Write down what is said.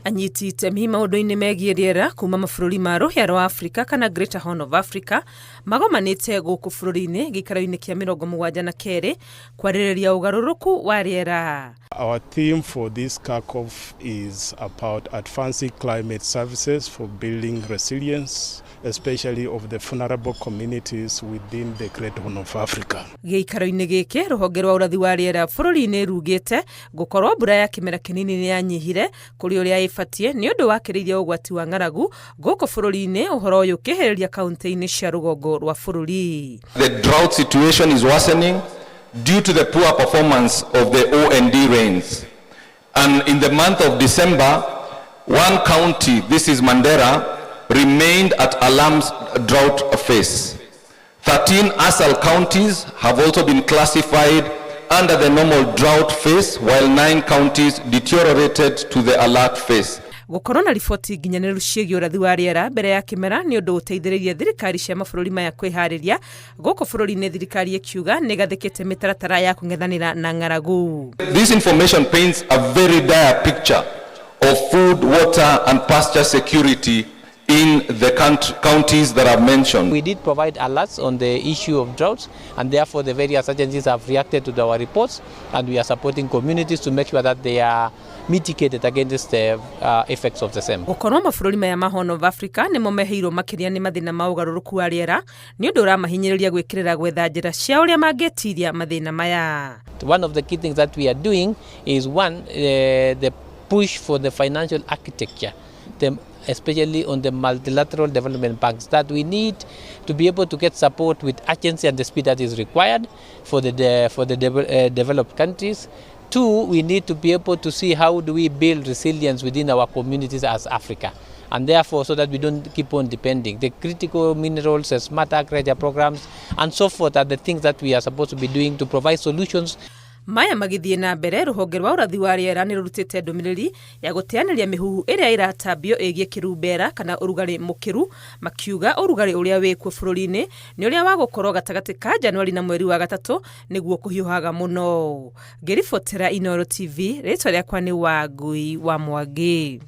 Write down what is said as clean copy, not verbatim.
Anyiti itemi maũndũ-inĩ megiĩ rĩera kuma mabũrũri ma rũhĩa rwa Afrika kana Greater Horn of Africa magomanĩte gũkũ bũrũri-inĩ gĩikaro-inĩ kĩa 72 kwarĩrĩria ũgarũrũku wa rĩera. Our theme for this GHACOF is about advancing climate services for building resilience, especially of the vulnerable communities within the Great Horn of Africa. Gĩikaro-inĩ gĩkĩ, rũhonge rwa ũrathi wa rĩera bũrũri-inĩ rugĩte gũkorwo mbura ya kĩmera kĩnini nĩ yanyihire kũrĩ ũrĩa ĩbatiĩ nĩ ũndũ wakĩrĩirie ũgwati wa ng'aragu gũkũ bũrũri-inĩ, ũhoro ũyũ ũkĩhĩrĩria kaunti-inĩ cia rũgongo rwa bũrũri. The drought situation is worsening due to the poor performance of the OND rains. And in the month of December, one county, this is Mandera, remained at alarm drought phase. 13 ASAL counties have also been classified under the normal drought phase, while 9 counties deteriorated to the alert phase. Gũkorwo na riboti nginyanĩru ciĩgiĩ ũrathi wa rĩera mbere ya kĩmera nĩ ũndũ ũteithĩrĩirie thirikari cia mabũrũri maya kwĩharĩria. Gũkũ bũrũri-inĩ, thirikari ĩkiuga nĩ ĩgathĩkĩte mĩtaratara ya kũng'ethanĩra na ng'aragu. This information paints a very dire picture of food, water, and pasture security in the counties that I've mentioned. We did provide alerts on the issue of droughts, and therefore the various agencies have reacted to our reports, and we are supporting communities to make sure that they are mitigated against the effects of the same. Gũkorwo mabũrũri maya ma Horn of Africa nĩmo meheirwo makĩria nĩ mathĩna ma ũgarũrũku wa rĩera nĩ ũndũ ũramahinyĩrĩria gwĩkĩrĩra gwetha njĩra cia ũrĩa mangĩtiria mathĩna maya. One of the key things that we are doing is one, the push for the financial architecture, especially on the multilateral development banks, that we need to be able to get support with urgency and the speed that is required for the developed countries. Two, we need to be able to see how do we build resilience within our communities as Africa. And therefore, so that we don't keep on depending. The critical minerals, the smart agriculture programs, and so forth are the things that we are supposed to be doing to provide solutions. Maya magĩthiĩ na mbere, rũhonge rwa ũrathi wa rĩera nĩ rũrutĩte ndũmĩrĩri ya gũteanĩria mĩhuhu ĩrĩa ĩratambio ĩgiĩ kĩrumbera kana ũrugarĩ mũkĩru, makiuga ũrugarĩ ũrĩa wĩkuo bũrũri-inĩ nĩ ũrĩa wa gũkorwo gatagatĩ ka Januari na mweri wa gatatũ nĩguo kũhiũhaga mũno. Ngĩribotera Inooro TV, rĩtwa rĩakwa nĩ Wangui wa Mwangi.